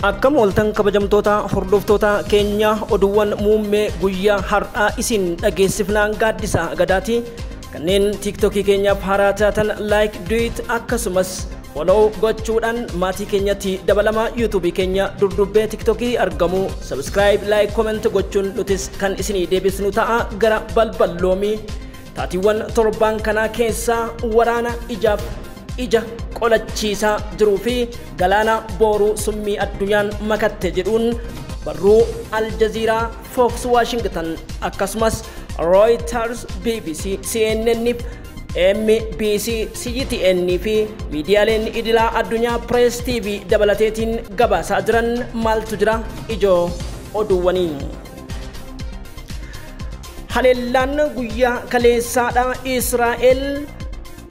Akkam ooltan kabajamtoota hordoftoota keenya, oduuwwan muummee guyyaa har'aa isin dhageessifnaan gaaddisa gadaati. Kanneen TikTokii keenyaaf haaraa taatan like, duet akkasumas follow gochuudhaan maatii keenyatti dabalama. YouTubeii keenya durdubbee TikTokii argamu subscribe, like, comment gochuun nutis kan isinii deebisnu ta'a. Gara balballoomii taatiiwwan torban kanaa keessaa waraana ijaaf ija qolachiisaa jiruu fi galaana booruu summii addunyaan makatte jedhuun barruu Aljaziiraa, Fox Washington akkasumas Reuters, BBC, CNN, MBC, CGTN fi miidiyaaleen idilaa addunyaa Press TV dabalateetiin gabaasaa jiran maaltu jira ijoo oduuwwanii. Haleellaan guyyaa kaleessaadha Israa'el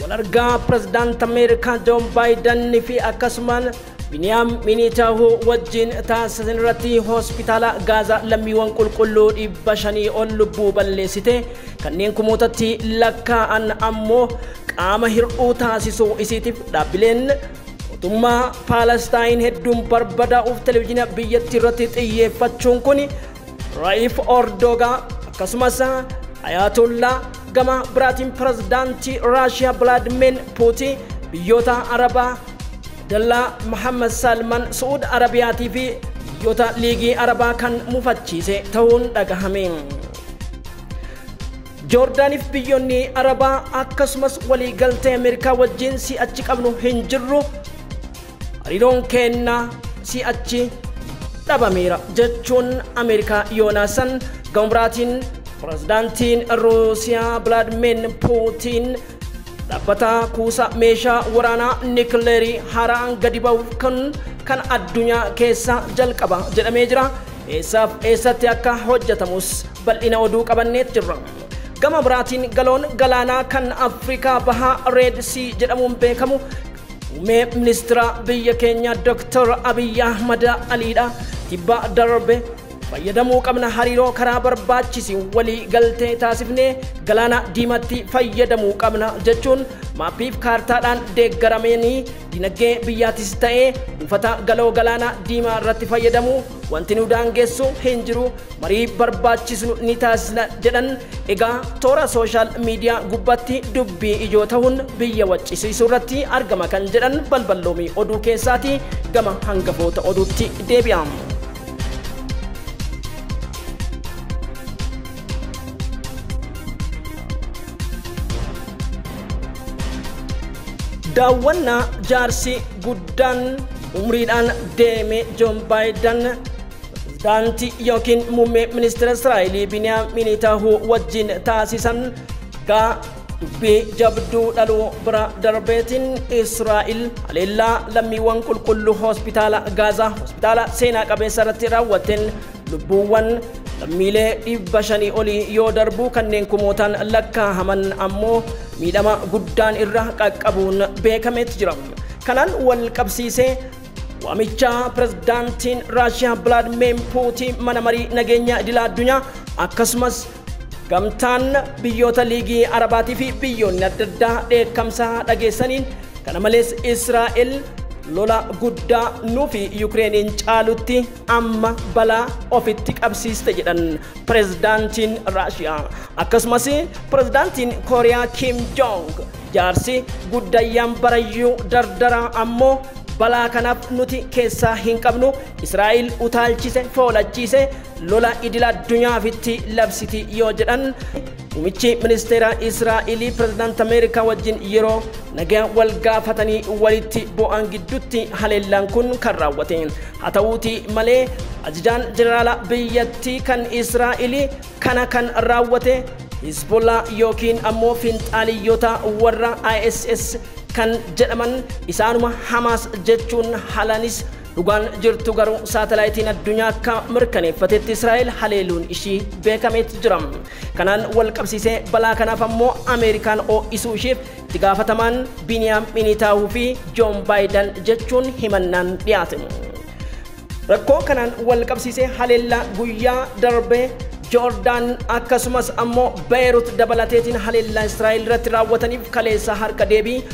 walargaa pirezidaant Ameerikaa Joon Baayiden fi akkasumaan Biniyaam Netanyahu wajjin taasisan irratti hospitaala Gaazaa lammiiwwan qulqulluu 500 ol lubbuu balleessite, kanneen kumootatti lakkaa'an ammoo qaama hir'uu taasisuu isiitiif dhaabbileen mootummaa Paalestaayin hedduun barbadaa'uuf televizyiina biyyattii irratti xiyyeeffachuun kun Ra'iif Ordogaa akkasumas Ayatollah gama biraatiin pirezidaantii Raashiyaa Vilaadimeer Puutiin, biyyoota Arabaa Abdallaa Muhammad Salman Su'uud Arabiyaatii fi biyyoota liigii Arabaa kan mufachiise ta'uun dhagahame. Joordaaniif biyyoonni Arabaa akkasumas waliigaltee Ameerikaa wajjin si'achi qabnu hin jirru, hariiroon keenna si'achi dhabameera jechuun Ameerikaa yoonaasan. Gama biraatiin pirezidaantiin Ruusiyaa Vilaadimeer Puutiin dhaabbata kuusa meeshaa waraanaa nikileerii haaraan gadi ba'uuf kan addunyaa keessa jalqaba jedhamee jira. Eessaaf eessatti akka hojjetamus bal'ina oduu qabanneet jirra. Gama biraatiin galoon galaanaa kan Afrikaa Bahaa Red Sea jedhamuun beekamu muummee ministeera biyya keenya Dr. Abiy Ahmad Aliidha. Tibba darbe fayyadamuu qabna, hariiroo karaa barbaachisi walii galtee taasifnee galaana diimatti fayyadamuu qabna jechuun maappiif kaartaadhaan deeggarameenii dinagdee biyyaatis ta'ee buufata galoo galaana diimaa irratti fayyadamuu wanti nu daangessu hin jiru, marii barbaachisnu ni taasisna jedhan. Egaa toora sooshaal miidiyaa gubbaatti dubbii ijoo ta'uun biyya waccisiisuu irratti argama kan jedhan balballoomii oduu keessaati. Gama hangafoota oduutti deebi'a. Daawwannaa jaarsi guddaan umriidhaan deeme Joon Baayiden pirezidaantii yookiin muummee ministeera Israa'elii Biniyaam Netanyahu wajjin taasisan gaa dubbii jabduu dhaluu bira darbeetiin Israa'el haleellaa lammiiwwan qulqulluu hospitaala Gaazaa, hospitaala seenaa qabeessa irratti raawwatteen lubbuuwwan lammiilee 500 olii yoo darbu, kanneen kumootaan lakkaa'aman ammoo miidhama guddaan irra qaqqabuun beekameet jira. Kanaan wal qabsiisee waamicha pirezidaantiin Raashiyaa Vilaadimeer Puutiin mana marii nageenya idila addunyaa akkasumas gamtaan biyyoota liigii Arabaatii fi biyyoonni adda addaa dheekkamsa dhageessaniin, kana malees Israa'el lola guddaa nuu fi Yukreeniin caalutti amma balaa ofitti qabsiiste jedhan pirezidaantiin Raashiyaa. Akkasumas pirezidaantiin Kooriyaa Kim Jong jaarsi guddayyaan barayyuu dardaraa ammoo balaa kanaaf nuti keessaa hin qabnu, Israa'el utaalchise foolachiise lola idila addunyaafitti labsiti yoo jedhan, muummichi ministeera Israa'elii pirezidaant Ameerikaa wajjin yeroo nagaa wal gaafatanii walitti bu'an gidduutti haleellaan kun kan raawwate. Haa ta'uuti malee ajajaan jeneraala biyyattii kan Israa'elii kana kan raawwate Hizbollah yookiin ammoo finxaaliyyoota warra ISS kan jedhaman isaanuma Hamaas jechuun halanis, dhugaan jirtu garuu saatalaayitiin addunyaa akka mirkaneeffatetti Israa'el haleeluun ishii beekameet jira. Kanaan wal qabsiisee balaa kanaaf ammoo Ameerikaan ho'isuu isheef itti gaafatamaan Biniyaam Netanyahu fi Joon Baayiden jechuun himannaan dhiyaate. Rakkoo kanaan wal qabsiisee haleellaa guyyaa darbee Joordaan akkasumas ammoo Beerut dabalateetiin haleellaa Israa'el irratti raawwataniif kaleessa harka deebii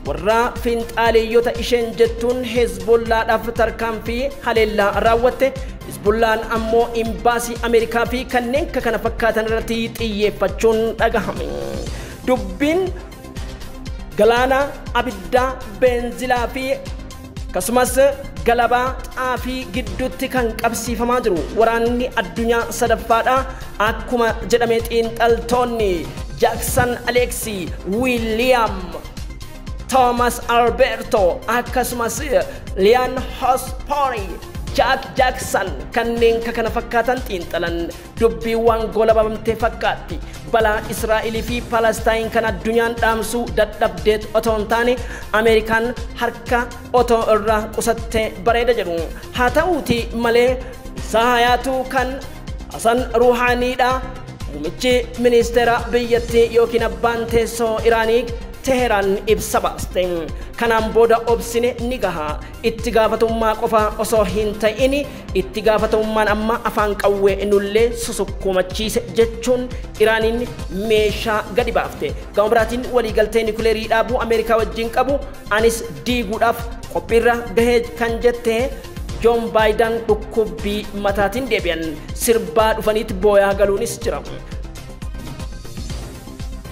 warra finxaaleeyyota isheen jettuun Hezbollaadhaaf tarkaanfii haleellaa raawwatte. Hezbollaan ammoo imbaasii Ameerikaa fi kanneen kana fakkaatan irratti xiyyeeffachuun dhagahame. Dubbiin galaana abiddaa, beenzilaa fi akkasumas galabaa xaafii gidduutti kan qabsiifamaa jiru waraanni addunyaa sadaffaadha akkuma jedhame xiinxaltoonni Jackson Alexi, William Thomas Alberto akkasumas Lian Hospori, Jack Jackson kanneen kana fakkaatan xiinxalan dubbiiwwan golabamtee fakkaatti. Balaa Israa'elii fi Palestaayin kan addunyaan dhaamsuu dadhabdeet otoo hin taane Ameerikaan harka otoo irraa qusattee bareeda jedhu. Haa ta'uuti malee Saayaatu kan Hasan Ruuhaaniidha. Muummichi ministeera biyyattii yookiin abbaan teessoo Iraanii Teheraan ibsa baaste. Kanaan booda obsine ni gaha. Itti gaafatamummaa qofa osoo hin ta'in itti gaafatamummaan amma afaan qawwee nullee susukkumachiise jechuun Iraaniin meeshaa gadi baafte. Gama biraatiin waliigaltee nikuleerii dhaabuu Ameerikaa wajjin qabu anis diiguudhaaf qophiirra gahee kan jette Joon Baayiden dhukkubbii mataatiin deebi'an sirbaa dhufaniitti booyaa galuunis jira.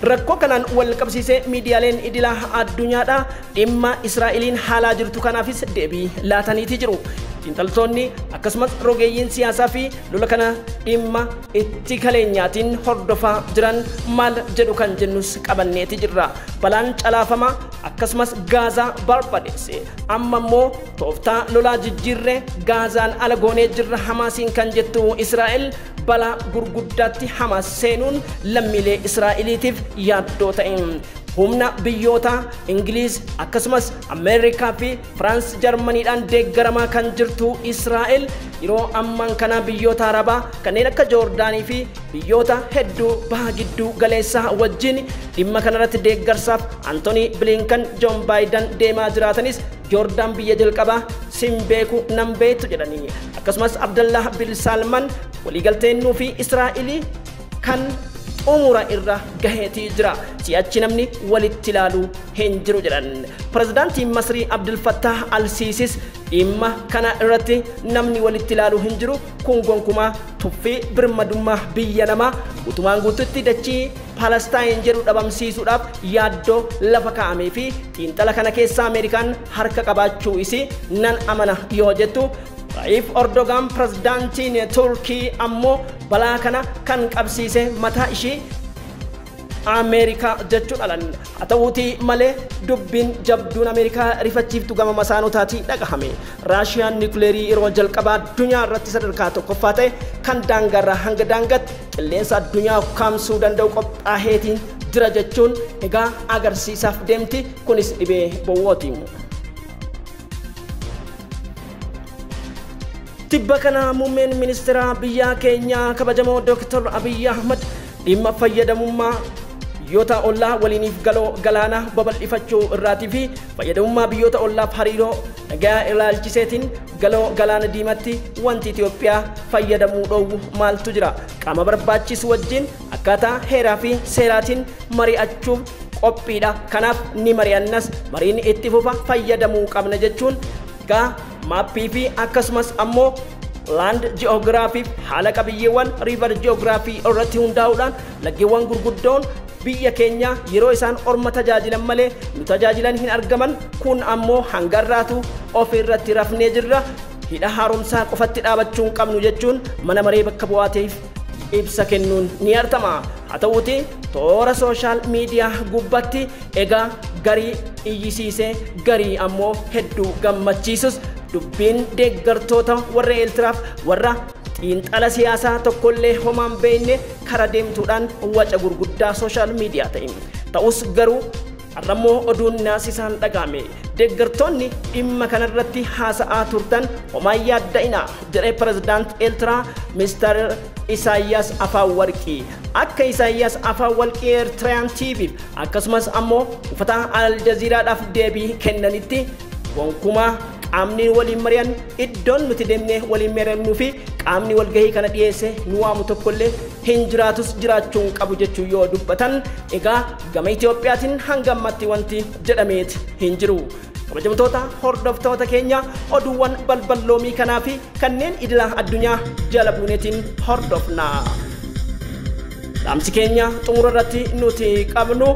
Rakkoo kanaan wal qabsiisee miidiyaaleen idilaa addunyaadha dhimma Israa'eliin haalaa jirtu kanaafis deebii laataniiti jiru. Xiinxaltoonni akkasumas rogeeyyiin siyaasaa fi lola kana dhimma itti kaleenyaatiin hordofaa jiran maal jedhu kan jennus qabanneeti jirra. Balaan calaafamaa akkasumas Gaazaa barbadeesse. Amma immoo tooftaa lolaa jijjiirree Gaazaan ala goonee jirra Hamaasiin kan jettu Israa'el balaa gurguddaatti Hamaas seenuun lammiilee Israa'eliitiif yaaddoo ta'e. Humna biyyoota Ingiliiz akkasumas Ameerikaa fi Firaans Jarmaniidhaan deeggaramaa kan jirtu Israa'el yeroo ammaan kana biyyoota Arabaa kanneen akka Joordaanii fi biyyoota hedduu baha gidduu galeessaa wajjin dhimma kanarratti deeggarsaaf Antoonii Bilinkan, Joon Baayiden deemaa jiraatanis Joordaan biyya jalqabaa sin beeku nan beektu jedhanii akkasumas Abdallah bin Salman waliigalteennuu fi Israa'elii kan xumura irra gaheetii jira. Si'achi namni walitti ilaaluu hin jiru jedhan. Pirezidaantiin Masrii Abdul Fattah Al-Siisis dhimma kana irratti namni walitti ilaaluu hin jiru kun gonkumaa tuffii birmadummaa biyya namaa guutumaan guututti dachii Palestaayin jedhu dhabamsiisuudhaaf yaaddoo lafa kaa'amee fi xiinxala kana keessa Ameerikaan harka qabaachuu isii nan amana yoo jettu Tayyip Erdogan pirezidaantiin Turkii ammoo balaa kana kan qabsiise mataa ishii Ameerikaa jechuu dhalan. Haa ta'uutii malee dubbiin jabduun Ameerikaa rifachiiftu gama masaanotaatii dhagahame. Raashiyaan niikuleerii yeroo jalqabaa addunyaa irratti sadarkaa tokkoffaa ta'e kan daangaarraa hanga daangaatti qilleensa addunyaa ukkaamsuu danda'u qophaaheetiin jira jechuun egaa agarsiisaaf deemti. Kunis dhibee bowwooti. Tibba kana muummeen ministeera biyya keenyaa kabajamoo Dr. Abiy Ahmad dhimma fayyadamummaa biyyoota ollaa waliiniif galoo galaana babal'ifachuu irraatii fi fayyadamummaa biyyoota ollaaf hariiroo nagaa ilaalchiseetiin galoo galaana diimatti wanti Itoophiyaa fayyadamuu dhoowwu maaltu jira? Qaama barbaachisu wajjin akkaataa heeraa fi seeraatiin mari'achuuf qophiidha. Kanaaf ni mari'annas mariin itti fufa fayyadamuu qabna jechuun gaa maappii fi akkasumas ammoo land ji'oogiraafiif haala qabiyyeewwan riivar ji'oogiraafii irratti hundaa'uudhaan laggeewwan gurguddoon biyya keenya yeroo isaan orma tajaajilan malee nu tajaajilan hin argaman. Kun ammoo hangarraatu of irratti rafnee jirra. Hidha haaromsaa qofatti dhaabachuu hin qabnu jechuun mana maree bakka bu'aateef ibsa kennuun ni argama. Haa ta'uuti toora sooshaal miidiyaa gubbatti egaa garii iyyisiisee garii ammoo hedduu gammachiisus dubbiin deeggartoota warra Eertiraaf warra xiinxala siyaasaa tokkollee homaan beekne kara deemtuudhaan waca gurguddaa sooshaal miidiyaa ta'e. Ta'us garuu har'ammoo oduun naasisaan dhaga'ame. Deeggartoonni dhimma kanarratti haasa'aa turtan homaan yaadda'inaa jedhee pirezidaant Eertiraa Mister Isaayyaas Afewerqii. Akka Isaayyaas Afewerqii Eertiriyaan TV'f akkasumas ammoo uffata Aljaziiraadhaaf deebii kennanitti gonkumaa Qaamni waliin mari'an, iddoon nuti deemnee waliin mari'annuu fi qaamni walgahii kana dhiyeesse nu waamu tokkollee hin jiraatus jiraachuu hin qabu jechuu yoo dubbatan, egaa gama Itiyoophiyaatiin hanga ammatti wanti jedhameet hin jiru. Kabajamtoota hordoftoota keenya, oduuwwan balballoomii kanaa fi kanneen idila addunyaa jala buuneetiin hordofna. Dhaamsi keenya xumura irratti nuti qabnu,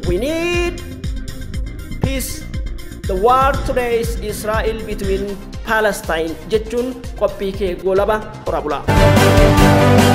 we need peace. The war today is Israel between Palestine jechuun qophii kee goolaba. Horaa bulaa.